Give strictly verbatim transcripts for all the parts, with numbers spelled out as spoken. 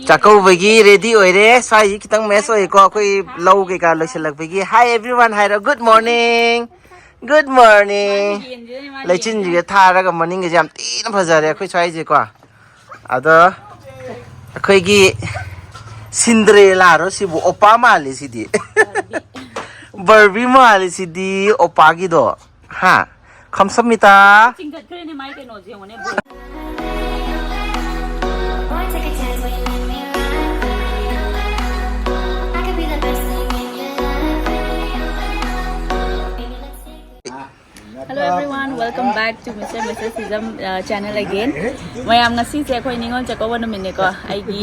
ꯆꯥꯛꯀꯧꯕꯒꯤ ꯔꯦꯗꯤ ꯑꯣꯏꯔꯦ꯫ ꯁ꯭ꯋꯥꯏꯁꯤ ꯈꯤꯇꯪ ꯃꯦꯁ ꯑꯣꯏꯀꯣ, ꯑꯩꯈꯣꯏ ꯂꯧ ꯀꯩꯀꯥ ꯂꯣꯏꯁꯤꯜꯂꯛꯄꯒꯤ꯫ Hi everyone ꯍꯥꯏꯔꯣ꯫ Good morning, good morning꯫ ꯂꯩꯆꯤꯟꯁꯤꯒ ꯊꯥꯔꯒ ꯃꯅꯤꯡꯒꯁꯦ ꯌꯥꯝ ꯊꯤꯅ ꯐꯖꯔꯦ ꯑꯩꯈꯣꯏ ꯁ꯭ꯋꯥꯏꯁꯦꯀꯣ꯫ ꯑꯗꯣ ꯑꯩꯈꯣꯏꯒꯤ ꯁꯤꯟꯗ꯭ꯔꯦꯂꯥꯔꯣ ꯁꯤꯕꯨ? ꯑꯣꯄꯥ ꯃꯥꯜꯂꯤ ꯁꯤꯗꯤ꯫ ꯕꯔꯕꯤ ꯃꯥꯜꯂꯤ ꯁꯤꯗꯤ ꯑꯣꯄꯥꯒꯤꯗꯣ꯫ ꯍꯥ? ꯈꯝꯁꯃꯤꯇꯥ꯫ ꯆꯤꯡꯈꯠꯈ꯭ꯔꯦꯅꯦ ꯃꯥꯏ ꯀꯩꯅꯣꯁꯦ ꯌꯦꯡꯉꯨꯅꯦ꯫ Hello everyone, welcome back to Mister Missus Sism uh, channel again. ꯃꯌꯥꯝ, ꯉꯁꯤꯁꯦ ꯑꯩꯈꯣꯏ ꯅꯤꯉꯣꯜ ꯆꯥꯛꯀꯧꯕ ꯅꯨꯃꯤꯠꯅꯦꯀꯣ꯫ ꯑꯩꯒꯤ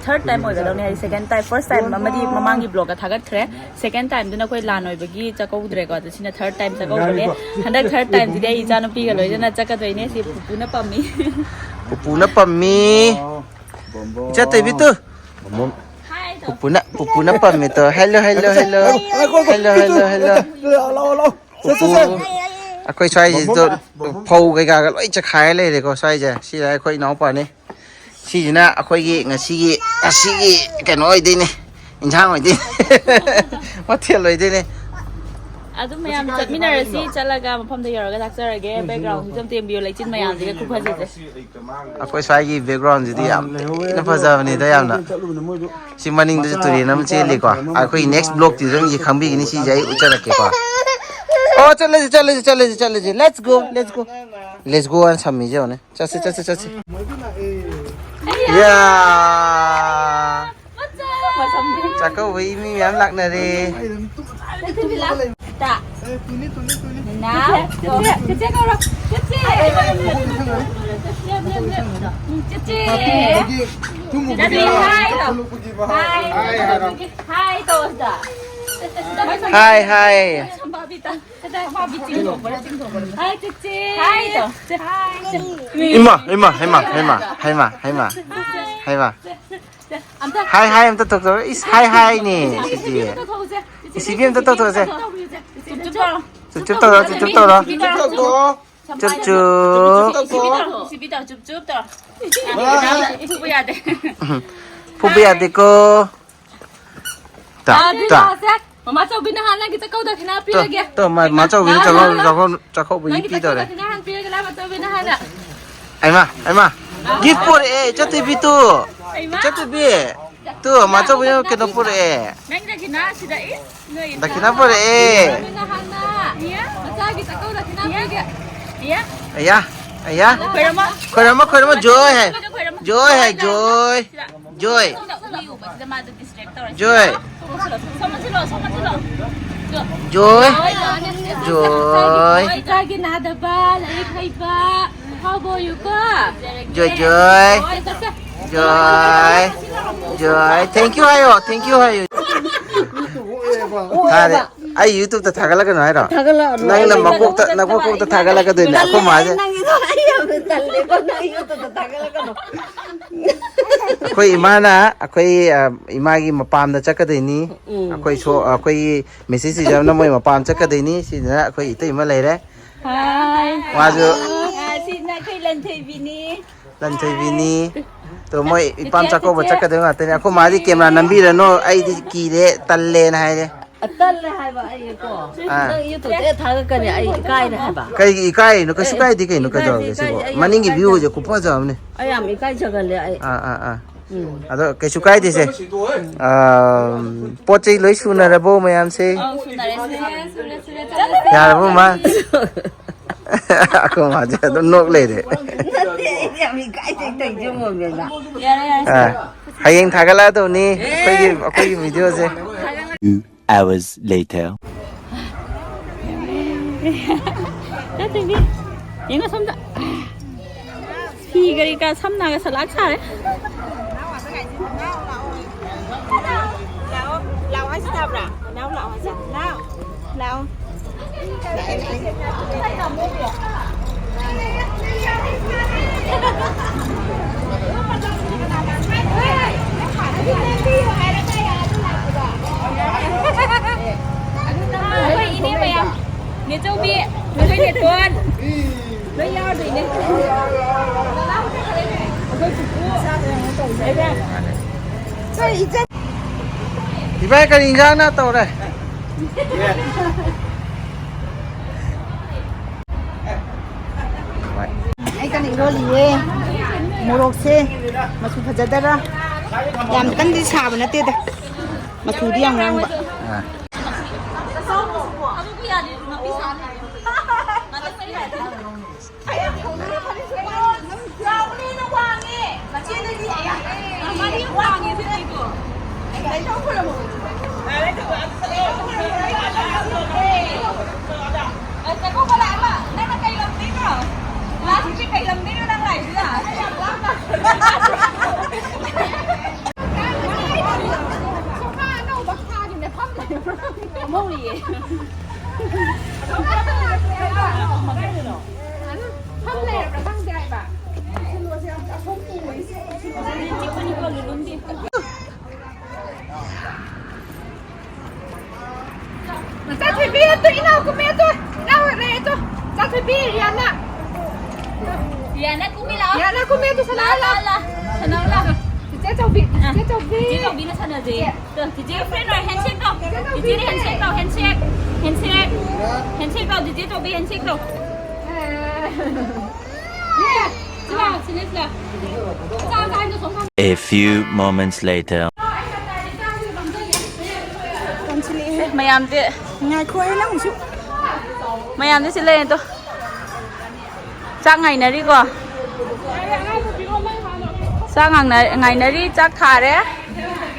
ꯊꯔꯠ ꯇꯥꯏꯝ ꯑꯣꯏꯒꯗꯧꯅꯦ ꯍꯥꯏꯗꯤ꯫ ꯁꯦꯀꯦꯟ ꯇꯥꯏꯝ, ꯐꯥꯔꯁ ꯇꯥꯏꯝ ꯑꯃꯗꯤ ꯃꯃꯥꯡꯒꯤ ꯕ꯭ꯂꯣꯒꯇ ꯊꯥꯒꯠꯈ꯭ꯔꯦ꯫ ꯁꯦꯀꯦꯟ ꯇꯥꯏꯝꯗꯨꯅ ꯑꯩꯈꯣꯏ ꯂꯥꯟ ꯑꯣꯏꯕꯒꯤ ꯆꯥꯛꯀꯧꯗ꯭ꯔꯦꯀꯣ꯫ ꯑꯗꯣ ꯁꯤꯅ ꯊꯔꯠ ꯇꯥꯏꯝ ꯆꯥꯛꯀꯧꯕꯅꯦ꯫ ꯍꯟꯗꯛ ꯊꯔꯠ ꯇꯥꯏꯝꯁꯤꯗꯤ ꯑꯩ ꯏꯆꯥꯅꯨꯄꯤꯒ ꯂꯣꯏꯅꯅ ꯆꯠꯀꯗꯣꯏꯅꯦ꯫ ꯁꯤ ꯄꯨꯄꯨꯅ ꯄꯝꯃꯤ꯫ ꯄꯨꯄꯨꯅ ꯄꯝꯃꯤ꯫ ꯏꯆꯥ ꯇꯩꯕꯤꯇꯨ꯫ ꯄꯨꯄꯨꯅ, ꯄꯨꯄꯨꯅ ꯄꯝꯃꯤꯇꯣ꯫ Hello, hello, hello. Hello, hello, hello. ꯂꯥꯛꯑꯣ, ꯂꯥꯛꯑꯣ, ꯂꯥꯛꯑꯣ꯫ ꯆꯠꯁꯦ, ꯆꯠꯁꯦ꯫ ꯄꯨꯄꯨ, ꯑꯩꯈꯣꯏ ꯁ꯭ꯋꯥꯏꯁꯤꯗꯣ ꯐꯧ ꯀꯩꯀꯥꯒ ꯂꯣꯏ ꯆꯈꯥꯏꯔ ꯂꯩꯔꯦꯀꯣ ꯁ꯭ꯋꯥꯏꯁꯦ꯫ ꯁꯤꯗ ꯑꯩꯈꯣꯏ ꯏꯅꯥꯎꯄꯥꯅꯤ꯫ ꯁꯤꯁꯤꯅ ꯑꯩꯈꯣꯏꯒꯤ ꯉꯁꯤꯒꯤ, ꯉꯁꯤꯒꯤ ꯀꯩꯅꯣ ꯑꯣꯏꯗꯣꯏꯅꯦ, ꯏꯟꯁꯥꯡ ꯑꯣꯏꯗꯣꯏꯅꯦ꯫ ꯃꯊꯦꯜ ꯑꯣꯏꯗꯣꯏꯅꯦ꯫ ꯑꯗꯨꯝ ꯃꯌꯥꯝ ꯆꯠꯃꯤꯟꯅꯔꯁꯤ꯫ ꯆꯠꯂꯒ ꯃꯐꯝꯗ ꯌꯧꯔꯒ ꯂꯥꯛꯆꯔꯒꯦ꯫ ꯕꯦꯛꯒ꯭ꯔꯥꯎꯟꯁꯤꯁꯨ ꯑꯝꯇ ꯌꯦꯡꯕꯤꯌꯨ, ꯂꯩꯆꯤꯟ ꯃꯌꯥꯝꯁꯤꯒ ꯈꯨꯐꯖꯁꯦ꯫ ꯑꯩꯈꯣꯏ ꯁ꯭ꯋꯥꯏꯒꯤ ꯕꯦꯛꯒ꯭ꯔꯥꯎꯟꯁꯤꯗꯤ ꯌꯥꯝ ꯊꯤꯅ ꯐꯖꯕꯅꯤꯗ, ꯌꯥꯝꯅ꯫ ꯁꯤ ꯃꯅꯤꯡꯗꯁꯨ ꯇꯨꯔꯦꯟ ꯑꯃ ꯆꯦꯜꯂꯤꯀꯣ꯫ ꯑꯩꯈꯣꯏꯒꯤ ꯅꯦꯛꯁ ꯕ꯭ꯂꯣꯛꯇꯨꯗ ꯑꯃꯨꯛ ꯈꯪꯕꯤꯒꯅꯤ, ꯁꯤꯁꯦ ꯑꯩ ꯎꯠꯆꯔꯛꯀꯦꯀꯣ꯫ ꯑꯣ, ꯆꯠꯂꯁꯤ, ꯆꯠꯂꯁꯤ, ꯆꯠꯂꯁꯤ, ꯆꯠꯂꯁꯤ꯫ Let's go, let's go, let's go ꯍꯥꯏꯅ ꯁꯝꯃꯤꯁꯦ ꯌꯦꯡꯉꯨꯅꯦ꯫ ꯆꯠꯁꯤ, ꯆꯠꯁꯤ, ꯆꯠꯁꯤ꯫ ꯌꯥ! ꯆꯥꯛꯀꯧꯕꯩ ꯃꯤ ꯃꯌꯥꯝ ꯂꯥꯛꯅꯔꯦ꯫ ꯅꯥꯎ꯫ ꯆꯦꯆꯦ, ꯆꯦꯆꯦ ꯀꯧꯔꯣ꯫ ꯆꯦꯆꯦ꯫ ꯆꯦꯆꯦ꯫ ꯆꯦꯆꯦ, ꯍꯥꯏ ꯇꯧ꯫ ꯍꯥꯏ ꯇꯧ ꯑꯝꯇ꯫ ꯍꯥꯏ, ꯍꯥꯏ꯫ ꯍꯥꯏ, ꯆꯦꯆꯦ꯫ ꯍꯥꯏ ꯇꯧ꯫ ꯍꯥꯏ ꯇꯧ꯫ ꯏꯃꯥ, ꯏꯃꯥ, ꯍꯩꯃꯥ, ꯍꯩꯃꯥ, ꯍꯩꯃꯥ, ꯍꯩꯃꯥ, ꯍꯩꯃꯥ꯫ ꯑꯝꯇ ꯍꯥꯏ, ꯍꯥꯏ ꯑꯝꯇ ꯇꯧꯊꯣꯛꯑꯣ꯫ ꯏꯁ, ꯍꯥꯏ, ꯍꯥꯏꯅꯦ ꯁꯤꯗꯤ꯫ ꯆꯦꯆꯦ ꯑꯝꯇ ꯊꯣꯛꯎꯁꯦ꯫ ꯏꯁꯤꯕꯤ ꯑꯝꯇ ꯇꯧꯊꯣꯛꯑꯁꯦ꯫ ꯆꯨꯞ ꯆꯨꯞ ꯇꯧꯔꯣ꯫ ꯆꯨꯞ ꯆꯨꯞ ꯇꯧꯔꯣ, ꯆꯨꯞ ꯆꯨꯞ ꯇꯧꯔꯣ꯫ ꯆꯨꯞ ꯆꯨꯞ ꯇꯧꯔꯣ꯫ ꯆꯨꯞ ꯆꯨꯞ꯫ ꯁꯤꯕꯤ ꯇꯧꯔꯣ, ꯁꯤꯕꯤ ꯇꯧꯔꯣ, ꯆꯨꯞ ꯆꯨꯞ ꯇꯧꯔꯣ꯫ ꯐꯨꯕ ꯌꯥꯗꯦ꯫ ꯐꯨꯕ ꯌꯥꯗꯦꯀꯣ꯫ ꯇꯥ, ꯑꯗꯨ ꯇꯥ꯫ ꯂꯥꯛꯑꯁꯦ꯫ ꯃꯃꯥ ꯆꯧꯕꯤꯅ ꯍꯥꯟꯅ ꯅꯪꯒꯤ ꯆꯥꯛꯀꯧ ꯗꯈꯤꯅꯥ ꯇꯣ, ꯄꯤꯔꯒꯦ꯫ ꯇꯣ, ꯃꯥ, ꯃꯥ ꯆꯧꯕꯤꯅ ꯂꯥꯛꯑꯣ, ꯆꯥꯛꯀꯧ, ꯂꯥꯛꯑꯣ, ꯂꯥꯛꯑꯣ꯫ ꯆꯥꯛꯀꯧ, ꯆꯥꯛꯀꯧꯕꯒꯤ ꯅꯪꯒꯤ ꯆꯥꯛꯀꯧ ꯄꯤꯗꯧꯔꯦ꯫ ꯗꯈꯤꯅꯥ ꯍꯥꯟꯅ ꯄꯤꯔꯒꯦ, ꯂꯥꯛꯑꯣ, ꯃꯥ ꯆꯧꯕꯤꯅ ꯍꯥꯟꯅ꯫ ꯑꯩꯃ, ꯑꯩꯃ, gift ꯄꯣꯔꯛꯑꯦ, ꯆꯠꯇꯣꯏꯕꯤ ꯇꯨ꯫ ꯑꯩꯃ꯫ ꯆꯠꯇꯣꯏꯕꯤ꯫ ꯇꯨ, ꯃꯥ ꯆꯧꯕꯤꯅ ꯀꯩꯅꯣ ꯄꯣꯔꯛꯑꯦ꯫ ꯅꯪ ꯗꯈꯤꯅꯥ ꯁꯤꯗ, ꯏꯁ, ꯅꯣꯏ ꯗꯈꯤꯅꯥ ꯄꯣꯔꯛꯑꯦ꯫ ꯆꯧꯕꯤꯅ ꯍꯥꯟꯅ꯫ ꯃꯆꯥꯒꯤ ꯆꯥꯛꯀꯧ ꯗꯈꯤꯅꯥ ꯄꯤꯔꯒꯦ꯫ ꯑꯌꯥ, ꯑꯌꯥ꯫ ꯈꯣꯏꯔꯝꯃꯣ꯫ ꯈꯣꯏꯔꯝꯃꯣ, ꯈꯣꯏꯔꯝꯃꯣ, ꯖꯣꯏ ꯍꯥꯏ꯫ ꯈꯣꯏꯔꯝꯃꯣ꯫ ꯖꯣꯏ ꯍꯥꯏ, ꯖꯣꯏ꯫ ꯖꯣꯏ꯫ ꯃꯤ ꯎꯕꯁꯤꯗ ꯃꯥꯗꯣ distract ꯇꯧꯔꯦ꯫ ꯖꯣꯏ꯫ ꯁꯣꯝ ꯆꯠꯁꯤꯜꯂꯣ, ꯁꯣꯝ ꯆꯠꯁꯤꯜꯂꯣ꯫ ꯖꯣꯏ꯫ ꯖꯣꯏ꯫ ꯖꯣꯏ꯫ ꯏꯆꯥꯒꯤ ꯅꯥꯗꯕ, ꯂꯥꯏꯔꯤꯛ ꯍꯩꯕ, ꯑꯐꯥꯎꯕ ꯑꯣꯏꯌꯨꯀꯣ꯫ ꯖꯣꯏ, ꯖꯣꯏ꯫ ꯆꯠꯁꯦ, ꯆꯠꯁꯦ꯫ ꯖꯣꯏ꯫ ꯖꯣꯏ꯫ Thank you ꯍꯥꯏꯌꯣ, thank you ꯍꯥꯏꯌꯣ꯫ ꯐꯔꯦ꯫ ꯑꯩ YouTube-ꯇ ꯊꯥꯒꯠꯂꯛꯀꯅꯨ ꯍꯥꯏꯔꯣ? ꯊꯥꯒꯠꯂꯛꯑꯅꯨ꯫ ꯅꯪꯅ ꯑꯩ ꯃꯀꯣꯛꯇ, ꯅꯀꯣꯛꯇ ꯊꯥꯒꯠꯂꯛꯀꯗꯣꯏꯅꯦ꯫ ꯑꯩꯈꯣꯏ ꯃꯥꯁꯦ꯫ ꯅꯪꯒꯤꯗꯣ ꯑꯩ ꯌꯥꯝꯅ ꯇꯜꯂꯦꯀꯣ, ꯅꯪ YouTube-ꯇ ꯊꯥꯒꯠꯂꯛꯀꯅꯨ꯫ ꯑꯩꯈꯣꯏ ꯏꯃꯥꯅ ꯑꯩꯈꯣꯏ, ꯑ, ꯏꯃꯥꯒꯤ ꯃꯄꯥꯝꯗ ꯆꯠꯀꯗꯣꯏꯅꯤ꯫ ꯎꯝ꯫ ꯑꯩꯈꯣꯏ ꯁꯣ-, ꯑꯩꯈꯣꯏꯒꯤ ꯃꯤꯁꯦꯁ ꯁꯤꯖꯝꯅ ꯃꯣꯏ ꯃꯄꯥꯝ ꯆꯠꯀꯗꯣꯏꯅꯤ꯫ ꯁꯤꯗꯅ ꯑꯩꯈꯣꯏ ꯏꯇꯩꯃ ꯂꯩꯔꯦ꯫ ꯍꯥꯏ꯫ ꯃꯥꯁꯨ ꯑ, ꯁꯤꯅ ꯑꯩꯈꯣꯏ ꯂꯟꯊꯣꯏꯕꯤꯅꯤ꯫ ꯂꯟꯊꯣꯏꯕꯤꯅꯤ꯫ ꯇꯣ ꯃꯣꯏ ꯏꯄꯥꯝ ꯆꯤꯆꯦ, ꯆꯥꯛꯀꯧꯕ ꯆꯤꯆꯦ꯫ ꯆꯠꯀꯗꯣꯏ ꯉꯥꯛꯇꯅꯦ꯫ ꯑꯩꯈꯣꯏ ꯃꯥꯗꯤ camera ꯅꯝꯕꯤꯔꯅꯣ, ꯑꯩꯗꯤ ꯀꯤꯔꯦ, ꯇꯜꯂꯦꯅ ꯍꯥꯏꯔꯦ꯫ ꯑ, ꯇꯜꯂꯦ ꯍꯥꯏꯕ ꯑꯩꯀꯣ꯫ ꯑꯥ꯫ ꯅꯪ YouTube-ꯇ ꯊꯥꯒꯠꯀꯅꯤ, ꯑꯩ ꯏꯀꯥꯏꯔꯦ ꯍꯥꯏꯕ꯫ ꯀꯩꯒꯤ ꯏꯀꯥꯏꯔꯤꯅꯣ? ꯀꯩꯁꯨ ꯏꯀꯥꯏ-, ꯀꯥꯏꯗꯦ ꯀꯩꯅꯣ, ꯏꯀꯥꯏꯗꯦ, ꯀꯩꯗꯧꯔꯒꯦ ꯏꯀꯥꯏ-, ꯁꯤꯕꯣ? ꯑꯩ ꯌꯥꯝ ꯃꯅꯤꯡꯒꯤ ꯏꯀꯥꯏꯖ-, view-ꯁꯦ ꯈꯨꯐꯖꯕꯅꯦ꯫ ꯑꯩ ꯌꯥꯝ ꯏꯀꯥꯏꯖꯒꯜꯂꯦ ꯑꯩ꯫ ꯑꯥ, ꯑꯥ, ꯑꯥ꯫ ꯎꯝ꯫ ꯑꯗꯣ ꯀꯩꯁꯨ ꯀꯥꯏꯗꯦꯁꯦ꯫ ꯑꯥ, ꯄꯣꯠ ꯆꯩ ꯂꯣꯏ ꯁꯨꯅꯔꯕꯣ ꯃꯌꯥꯝꯁꯦ? ꯑꯧ, ꯁꯨꯅꯔꯦ, ꯁꯨꯅꯔꯦ꯫ ꯌꯥꯔꯕꯣ, ꯃꯥ? ꯑꯩꯈꯣꯏ ꯃꯥꯁꯦ ꯑꯗꯨꯝ ꯅꯣꯛ ꯂꯩꯔꯦ꯫ ꯅꯠꯇꯦ, ꯑꯩꯗꯤ ꯌꯥꯝ ꯏꯀꯥꯏꯖꯩ ꯇꯧꯔꯤꯁꯦ, ꯃꯣꯃꯦꯟꯗ꯫ ꯌꯥꯔꯦ, ꯌꯥꯔꯦ꯫ ꯑꯥ, ꯍꯌꯦꯡ ꯊꯥꯒꯠꯂꯛꯑꯗꯧꯅꯤ ꯑꯩꯈꯣꯏꯒꯤ, ꯑꯩꯈꯣꯏꯒꯤ video-ꯁꯦ꯫ Two hours later. ꯅꯠꯇꯦ, ꯃꯤ꯫ ꯌꯦꯡꯉꯣ ꯁꯣꯝꯗ꯫ ꯐꯤ ꯀꯔꯤ ꯀꯔꯥ ꯁꯝꯅꯒ ꯁꯂꯥꯛ ꯁꯥꯔꯦ꯫ ꯂꯥꯛꯑꯣ, ꯂꯥꯛꯑꯣ ꯍꯥꯏꯁꯤ ꯇꯥꯕ꯭ꯔꯥ? ꯅꯅꯥꯎ ꯂꯥꯛꯑꯣ ꯍꯥꯏꯁꯤ꯫ ꯅꯅꯥꯎ, ꯂꯥꯛꯑꯣ꯫ ꯂꯥꯛꯑꯦ, ꯂꯥꯛꯑꯦ꯫ ꯑꯩꯈꯣꯏ ꯏꯅꯦ ꯃꯌꯥꯝ, ꯅꯦꯆꯧꯕꯤ, ꯑꯩꯈꯣꯏ ꯅꯦꯇꯣꯟ꯫ ꯏꯕꯥꯏ, ꯀꯔꯤ ꯏꯟꯖꯥꯡꯅ ꯇꯧꯔꯦ? ꯑꯩ ꯀꯟꯅ ꯏꯔꯣꯜꯂꯤꯌꯦ꯫ ꯃꯣꯔꯣꯛꯁꯦ ꯃꯆꯨ ꯐꯖꯗꯔꯥ? ꯌꯥꯝ ꯀꯟꯗꯤ ꯁꯥꯕ ꯅꯠꯇꯦꯗ, ꯃꯆꯨꯗꯤ ꯌꯥꯝ ꯉꯥꯡꯕ꯫ ꯑꯥ꯫ ꯆꯥꯎꯕꯅꯦꯅ ꯋꯥꯡꯉꯦ꯫ ꯃꯆꯦꯗꯒꯤ ꯃꯔꯤ ꯋꯥꯡꯉꯦ ꯁꯤꯗꯤꯀꯣ꯫ ꯆꯠꯊꯣꯛꯈ꯭ꯔꯣ꯫ ꯑ, ꯆꯠꯊꯣꯛꯈ꯭ꯔꯣ ꯂꯥꯛꯑꯣ꯫ ꯅꯪꯅ ꯀꯩ ꯂꯝꯗꯩꯅꯣ? ꯂꯥꯛꯑꯣ, ꯀꯩ ꯂꯝꯗꯩꯅꯣ ꯅꯪ ꯂꯥꯛꯏꯁꯤꯅ? ꯁꯣꯐꯥ ꯑꯅꯧꯕ ꯊꯥꯒꯤꯅꯦ, ꯐꯝ ꯂꯩꯕ꯭ꯔꯣ? ꯐꯝꯍꯧꯔꯤꯌꯦ꯫ ꯆꯥꯊꯣꯏꯕꯤ, ꯑꯗꯨ ꯏꯅꯥꯎ ꯀꯨꯝꯃꯦ, ꯑꯗꯨ ꯏꯅꯥꯎ ꯂꯩ, ꯑꯗꯨ ꯆꯥꯊꯣꯏꯕꯤ, ꯔꯤꯌꯥꯅ꯫ ꯔꯤꯌꯥꯅ ꯀꯨꯝꯃꯤ ꯂꯥꯛꯑꯣ꯫ ꯔꯤꯌꯥꯅ ꯀꯨꯝꯃꯦ, ꯑꯗꯨ ꯁꯅꯥ ꯂꯥꯛꯑꯣ, ꯂꯥꯛꯑꯣ꯫ ꯂꯥꯛꯑꯣ꯫ ꯁꯅꯥ ꯂꯥꯛꯑꯣ꯫ ꯆꯤꯆꯦ ꯆꯧꯕꯤ, ꯑ, ꯆꯤꯆꯦ ꯆꯧꯕꯤ꯫ ꯆꯤꯆꯦ ꯆꯧꯕꯤꯅ ꯁꯥꯟꯅꯁꯦ꯫ ꯆꯤꯆꯦ ꯇꯣ, ꯆꯤꯆꯦꯒꯤ friend ꯑꯣꯏ, handshake ꯇꯧ꯫ ꯆꯤꯆꯦ ꯇꯧꯕꯤ꯫ ꯆꯤꯆꯦꯗ handshake ꯇꯧ, handshake꯫ Handshake꯫ Handshake ꯇꯧ, ꯆꯤꯆꯦ ꯇꯧꯕꯤ, handshake ꯇꯧ꯫ ꯑꯦ꯫ ꯁꯤ ꯂꯥꯎ, ꯁꯤꯂꯦ, ꯁꯤꯂꯦ꯫ ꯆꯥ, ꯆꯥ, ꯍꯥꯏꯅ ꯁꯣꯝ ꯊꯝꯃꯣ꯫ A few moments later. ꯃꯌꯥꯝꯁꯦ ꯉꯥꯏꯈꯣꯍꯦ ꯅꯪꯁꯨ꯫ ꯃꯌꯥꯝꯁꯦ ꯁꯤ ꯂꯩꯔꯦ ꯇꯣ꯫ ꯆꯥꯛ ꯉꯥꯏꯅꯔꯤꯀꯣ꯫ ꯆꯥꯛ ꯉꯥꯡꯅ-, ꯉꯥꯏꯅꯔꯤ꯫ ꯆꯥꯛ ꯊꯥꯔꯦ꯫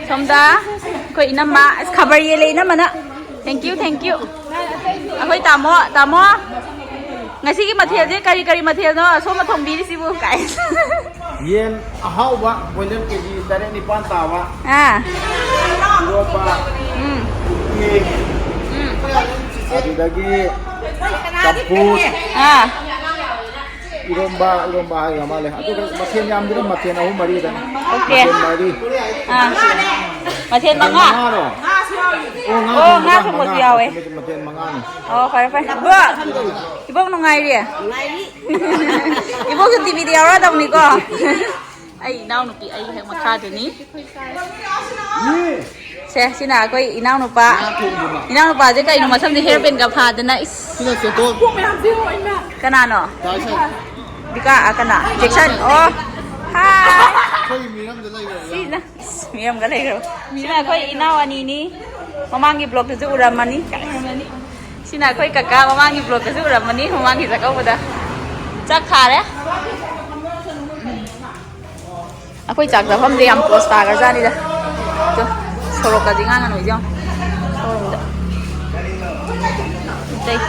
ꯁꯣꯝꯗ ꯑꯩꯈꯣꯏ ꯏꯅꯝꯃ꯫ ꯑꯁ, ꯈꯕꯔ ꯌꯦꯜꯂꯦ ꯏꯅꯝꯃꯅ꯫ Thank you, thank you꯫ ꯑꯩꯈꯣꯏ ꯇꯥꯃꯣ, ꯇꯥꯃꯣ꯫ ꯉꯁꯤꯒꯤ ꯃꯊꯦꯜꯁꯦ ꯀꯔꯤ ꯀꯔꯤ ꯃꯊꯦꯜꯅꯣ ꯁꯣꯝꯅ ꯊꯣꯡꯕꯤꯔꯤꯁꯤꯕꯨ? ꯀꯥꯏ꯫ ꯌꯦꯟ ꯑꯍꯥꯎꯕ ꯕꯣꯏꯂꯔ ꯀꯦꯖꯤ ꯇꯔꯦꯠ ꯅꯤꯄꯥꯟ ꯇꯥꯕ꯫ ꯑꯥ꯫ ꯏꯔꯣꯝꯕ꯫ ꯎꯝ꯫ ꯎꯇꯤ꯫ ꯎꯝ꯫ ꯑꯗꯨꯗꯒꯤ ꯆꯝꯐꯨꯠ꯫ ꯑꯥ꯫ ꯏꯔꯣꯝꯕ, ꯏꯔꯣꯝꯕ ꯍꯥꯏꯒ꯭ꯔ ꯃꯥꯜꯂꯦ꯫ ꯑꯗꯨꯒ ꯃꯊꯦꯜ ꯌꯥꯝꯗꯦꯗ, ꯃꯊꯦꯜ ꯑꯍꯨꯝ ꯃꯔꯤꯗꯅꯤ꯫ Okay꯫ ꯃꯊꯦꯜ ꯃꯔꯤ꯫ ꯑꯥ꯫ ꯃꯊꯦꯜ ꯃꯊꯦꯜ ꯃꯉꯥ? ꯃꯉꯥꯔꯣ? ꯑꯣ, ꯉꯥ ꯑꯣ, ꯉꯥ ꯊꯣꯡꯕꯒ ꯊꯣꯡꯕꯁꯨ ꯃꯉꯥ꯫ ꯌꯥꯎꯋꯦ꯫ ꯃꯊꯦꯜ, ꯃꯊꯦꯜ ꯃꯉꯥꯅꯤ꯫ ꯑꯣ, ꯐꯔꯦ, ꯐꯔꯦ꯫ ꯏꯕꯣꯛ! ꯏꯕꯣꯛ ꯅꯨꯡꯉꯥꯏꯔꯤ? ꯅꯨꯡꯉꯥꯏꯔꯤ꯫ ꯏꯕꯣꯛꯁꯨ ꯇꯤꯚꯤꯗ ꯌꯥꯎꯔꯛꯑꯗꯧꯅꯤꯀꯣ? ꯑꯩ ꯏꯅꯥꯎꯅꯨꯄꯤ ꯑꯩ ꯍꯦꯛ ꯃꯈꯥꯗꯨꯅꯤ꯫ ꯁꯦ, ꯁꯤꯅ ꯑꯩꯈꯣꯏ ꯏꯅꯥꯎꯅꯨꯄꯥ꯫ ꯏꯅꯥꯎꯅꯨꯄꯥꯁꯦ ꯀꯩꯅꯣ, ꯃꯁꯝꯁꯦ ꯍꯤꯌꯔ ꯕꯦꯟꯒ ꯐꯥꯗꯅ, ꯏꯁ꯫ ꯁꯤꯅ ꯆꯦꯇꯣꯟ꯫ ꯀꯅꯥꯅꯣ? ꯕꯤꯀꯥ, ꯑ, ꯀꯅꯥ? ꯖꯦꯛꯁꯟ꯫ ꯑꯣ꯫ ꯍꯥꯏ꯫ ꯑꯩꯈꯣꯏꯒꯤ ꯃꯤꯔꯝꯗ ꯂꯩꯈ꯭ꯔꯕ꯫ ꯁꯤꯅ, ꯏꯁ, ꯃꯤꯔꯝꯒ ꯂꯩꯈ꯭ꯔꯕ꯫ ꯁꯤꯅ ꯑꯩꯈꯣꯏ ꯏꯅꯥꯎ ꯑꯅꯤꯅꯤ꯫ ꯃꯃꯥꯡꯒꯤ ꯕ꯭ꯂꯣꯛꯇꯁꯨ ꯎꯔꯝꯃꯅꯤ꯫ ꯁꯤꯅ ꯑꯩꯈꯣꯏ ꯀꯀꯥ, ꯃꯃꯥꯡꯒꯤ ꯕ꯭ꯂꯣꯛꯇꯁꯨ ꯎꯔꯝꯃꯅꯤ, ꯃꯃꯥꯡꯒꯤ ꯆꯥꯛꯀꯧꯕꯗ꯫ ꯆꯥꯛ ꯊꯥꯔꯦ꯫ ꯑꯩꯈꯣꯏ ꯆꯥꯛ ꯆꯥꯐꯝꯁꯦ ꯌꯥꯝ ꯄꯣꯁ ꯇꯥꯈ꯭ꯔꯖꯥꯠꯅꯤꯗ꯫ ꯇꯨ, ꯁꯣꯔꯣꯛꯀꯁꯦ ꯉꯥꯡꯉ ꯅꯣꯏꯁꯦ ꯌꯦꯡꯉꯣ꯫ ꯁꯣꯔꯣꯛꯇ꯫ ꯑꯇꯩ꯫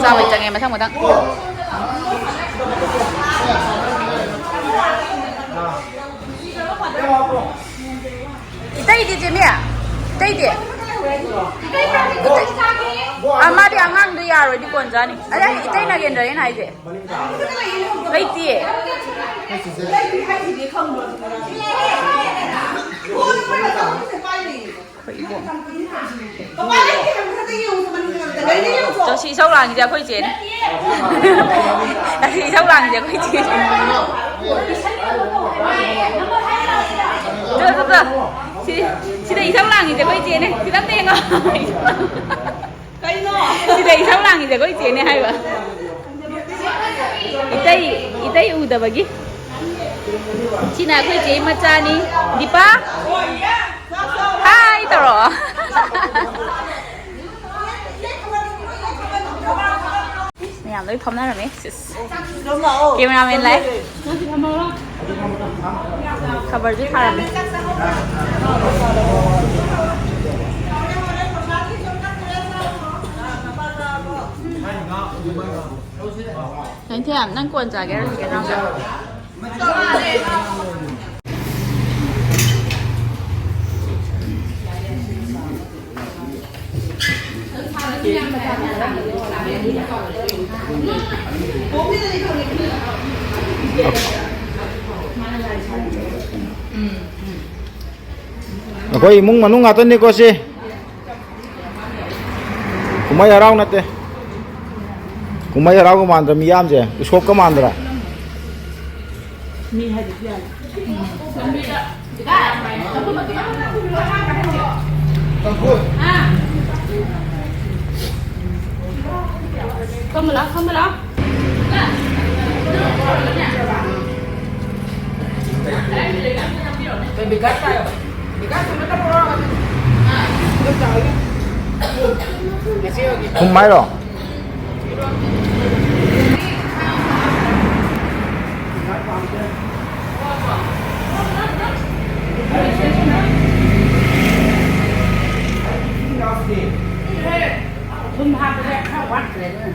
ꯆꯥꯕꯩ ꯆꯪꯉꯦ, ꯃꯊꯪ ꯃꯊꯪ꯫ ꯏꯇꯩꯗꯤ ꯆꯦꯃꯤ? ꯏꯇꯩꯗꯤ? ꯏꯇꯩ-, ꯑ, ꯃꯥꯗꯤ ꯑꯉꯥꯡꯗꯣ ꯌꯥꯔꯣꯏꯗꯤ ꯀꯣꯟ ꯆꯥꯅꯤ꯫ ꯑꯗ ꯏꯇꯩ ꯅꯥꯒꯦꯟꯗ꯭ꯔꯅ ꯍꯥꯏꯁꯦ꯫ ꯂꯩꯇꯤꯌꯦ꯫ ꯑꯩꯈꯣꯏ ꯏꯕꯣꯛ꯫ ꯇꯣ, ꯁꯤ ꯏꯁꯧ ꯂꯥꯡꯉꯤꯁꯦ ꯑꯩꯈꯣꯏ ꯆꯦꯅꯦ꯫ ꯁꯤ ꯏꯁꯧ ꯂꯥꯡꯉꯤꯁꯦ ꯑꯩꯈꯣꯏ ꯆꯦꯅꯦ꯫ ꯇꯣ, ꯇꯣ, ꯇꯣ꯫ ꯁꯤ, ꯁꯤꯗ ꯏꯁꯧ ꯂꯥꯡꯉꯤꯁꯦ ꯑꯩꯈꯣꯏ ꯆꯦꯅꯦ꯫ ꯈꯤꯇꯪ ꯌꯦꯡꯉꯣ꯫ ꯀꯩꯅꯣ? ꯁꯤꯗ ꯏꯁꯧ ꯂꯥꯡꯉꯤꯁꯦ ꯑꯩꯈꯣꯏ ꯆꯦꯅꯦ ꯍꯥꯏꯕ꯫ ꯏꯇꯩ, ꯏꯇꯩ ꯎꯗꯕꯒꯤ꯫ ꯁꯤꯅ ꯑꯩꯈꯣꯏ ꯆꯦ ꯃꯆꯥꯅꯤ꯫ ꯗꯤꯄꯥ꯫ ꯍꯥꯏ ꯇꯧꯔꯣ꯫ ꯃꯌꯥꯝ ꯂꯣꯏ ꯐꯝꯅꯔꯝꯃꯦ꯫ ꯁꯤꯁ꯫ ꯀꯦꯃꯦꯔꯥꯃꯦꯟ ꯂꯥꯛꯑꯦ꯫ ꯈꯕꯔꯁꯨ ꯊꯥꯔꯝꯃꯦ꯫ ꯅꯪ ꯀꯣꯟ ꯆꯥꯒꯦ ꯍꯥꯏꯔꯣ, ꯆꯤꯛꯀꯟ ꯆꯥꯒꯦ? ꯑꯩꯈꯣꯏ ꯏꯃꯨꯡ ꯃꯅꯨꯡ ꯉꯥꯛꯇꯅꯤꯀꯣ ꯁꯤ꯫ ꯀꯨꯝꯍꯩ ꯍꯔꯥꯎ ꯅꯠꯇꯦ꯫ ꯀꯨꯝꯍꯩ ꯍꯔꯥꯎꯒ ꯃꯥꯟꯗ꯭ꯔ ꯃꯤꯌꯥꯝꯁꯦ? ꯎꯁꯣꯞꯀ ꯃꯥꯟꯗ꯭ꯔ? ꯊꯨꯝ ꯍꯥꯏꯔꯣ? ꯊꯨꯝ ꯍꯥꯞꯄꯗ ꯈꯔ ꯋꯥꯠꯈ꯭ꯔꯦ ꯑꯗꯨꯅ꯫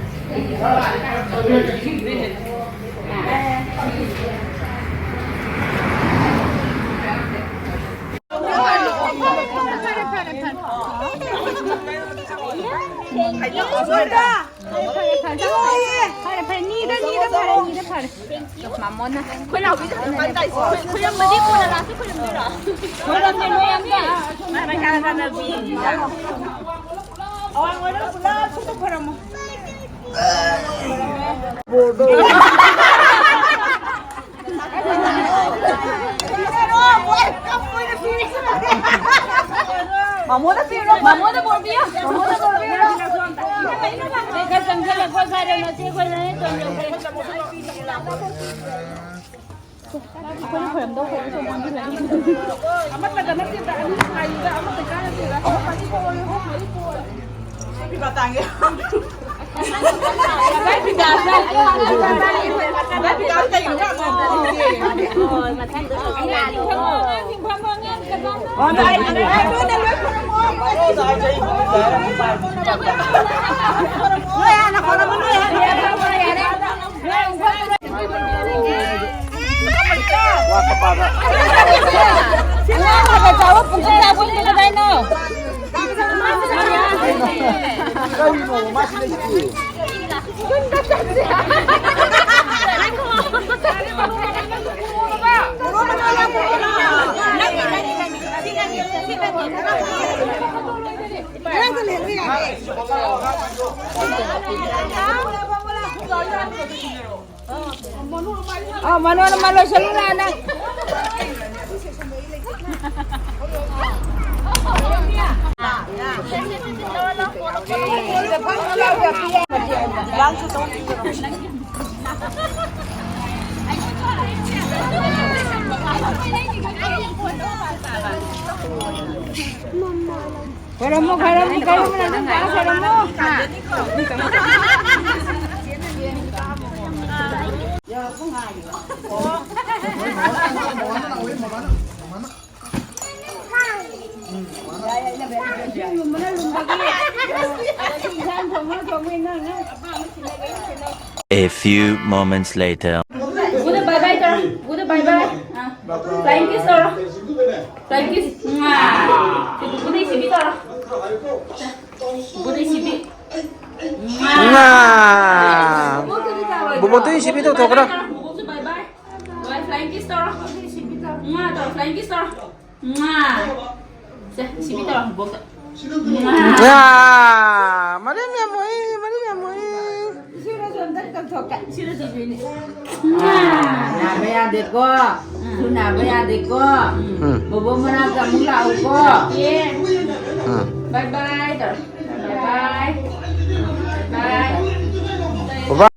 ꯐꯔꯦ, ꯐꯔꯦ, ꯐꯔꯦ꯫ ꯐꯔꯦ, ꯐꯔꯦ꯫ ꯅꯤꯗ, ꯅꯤꯗ ꯐꯔꯦ, ꯅꯤꯗ ꯐꯔꯦ꯫ ꯃꯥꯃꯣꯅ꯫ ꯑꯩꯈꯣꯏ ꯅꯥꯎꯕꯤꯗ ꯍꯪꯉꯛꯄ ꯇꯥꯏꯁꯦ꯫ ꯈꯣꯏꯔꯝꯕꯗꯤ ꯀꯣꯟꯅ ꯂꯥꯁꯇ ꯈꯣꯏꯔꯝꯗꯣꯏꯔꯣ? ꯈꯣꯏꯔꯝꯗꯦ, ꯅꯣꯏ ꯑꯝꯇ꯫ ꯃꯥ ꯃꯁꯥ ꯃꯁꯥꯅ ꯕꯤ꯫ ꯑꯋꯥꯡ ꯑꯣꯏꯔꯣ ꯄꯨꯂꯞ ꯊꯨꯛꯇ ꯈꯣꯏꯔꯝꯃꯣ꯫ ꯃꯥꯃꯣꯗ ꯄꯤꯔꯣ, ꯃꯥꯃꯣꯗ ꯕꯣꯔ ꯄꯤꯌꯣ, ꯃꯥꯃꯣꯗ ꯕꯣꯔ ꯄꯤꯌꯣ꯫ ꯆꯦ ꯈꯔ ꯆꯪꯁꯤꯜꯂꯛꯄ ꯐꯔꯦ, ꯃꯆꯦ ꯑꯩꯈꯣꯏꯅ ꯍꯦꯛ ꯇꯧꯔꯝꯂꯒꯦ꯫ ꯑꯩꯈꯣꯏꯅ ꯈꯣꯏꯔꯝꯗꯧ ꯈꯣꯏꯔꯝꯗꯧ ꯃꯣꯟꯁꯤꯜꯂꯛꯏ꯫ ꯑꯃꯠꯇꯗ ꯅꯠꯇꯦꯗ, ꯑꯅꯤ ꯈꯥꯏꯔꯤꯗ, ꯑꯃꯠꯇ ꯆꯥꯅꯗꯦꯗ꯫ ꯑꯍꯨꯝ ꯃꯔꯤ ꯄꯣꯛꯑꯣꯌꯨ, ꯑꯍꯨꯝ ꯃꯔꯤ ꯄꯣꯛꯑꯣꯌꯨ꯫ ꯁꯤ ꯃꯇꯥꯡꯒꯤ꯫ ꯑ, ꯃꯅꯣꯔꯃꯥ ꯂꯣꯏꯁꯜꯂꯨ ꯂꯥꯛꯑꯣ ꯅꯪ꯫ ꯈꯣꯏꯔꯝꯃꯣ, ꯈꯣꯏꯔꯝꯃꯣ, ꯈꯣꯏꯔꯝꯃꯣ, ꯅꯪ ꯅꯨꯄꯥ ꯈꯣꯏꯔꯝꯃꯣ꯫ A few moments later. ꯕꯨꯗ bye bye ꯇꯧꯔꯣ꯫ ꯕꯨꯗ bye bye꯫ ꯑꯥ꯫ Flying kiss ꯇꯧꯔꯣ꯫ Flying kiss꯫ ꯉꯥ꯫ ꯁꯤ ꯕꯨꯕꯨꯗ ꯁꯤꯕꯤ ꯇꯧꯔꯣ꯫ ꯕꯨꯕꯨꯗ ꯁꯤꯕꯤ꯫ ꯉꯥ꯫ ꯕꯨꯕꯣꯛꯇꯗꯤ ꯇꯧꯔꯣꯏꯗ꯭ꯔꯣ? ꯕꯨꯕꯣꯛꯇꯗꯤ ꯁꯤꯕꯤ ꯇꯧꯊꯣꯛꯈ꯭ꯔꯣ꯫ Bye bye ꯇꯧꯔꯣ꯫ ꯕꯨꯕꯣꯛꯁꯨ bye bye꯫ Bye, flying kiss ꯇꯧꯔꯣ꯫ ꯉꯥ ꯇꯧꯔꯣ, flying kiss ꯇꯧꯔꯣ꯫ ꯉꯥ꯫ ꯁꯦ, ꯁꯤꯕꯤ ꯇꯧꯔꯣ, ꯕꯣꯛꯇ꯫ ꯉꯥ꯫ ꯉꯥ꯫ ꯃꯔꯤꯟ ꯌꯥꯝ ꯃꯣꯛꯏ, ꯃꯔꯤꯟ ꯌꯥꯝ ꯃꯣꯛꯏ꯫ ꯏꯆꯦꯅꯁꯨ ꯑꯝꯇꯪ ꯇꯧꯊꯣꯛꯀꯦ꯫ ꯏꯆꯦꯅ ꯇꯧꯗꯣꯏꯅꯦ꯫ ꯉꯥ꯫ ꯅꯥꯕ ꯌꯥꯗꯦꯀꯣ꯫ ꯎꯝ꯫ ꯁꯨ ꯅꯥꯕ ꯌꯥꯗꯦꯀꯣ꯫ ꯎꯝ꯫ ꯕꯣꯕꯣ ꯃꯅꯥꯛꯇ ꯑꯃꯨꯛ ꯂꯥꯛꯎꯀꯣ꯫ ꯌꯦ꯫ ꯎꯝ꯫ Bye bye ꯇꯧꯔꯣ꯫ Bye bye꯫ Bye꯫ ꯕꯕꯥ꯫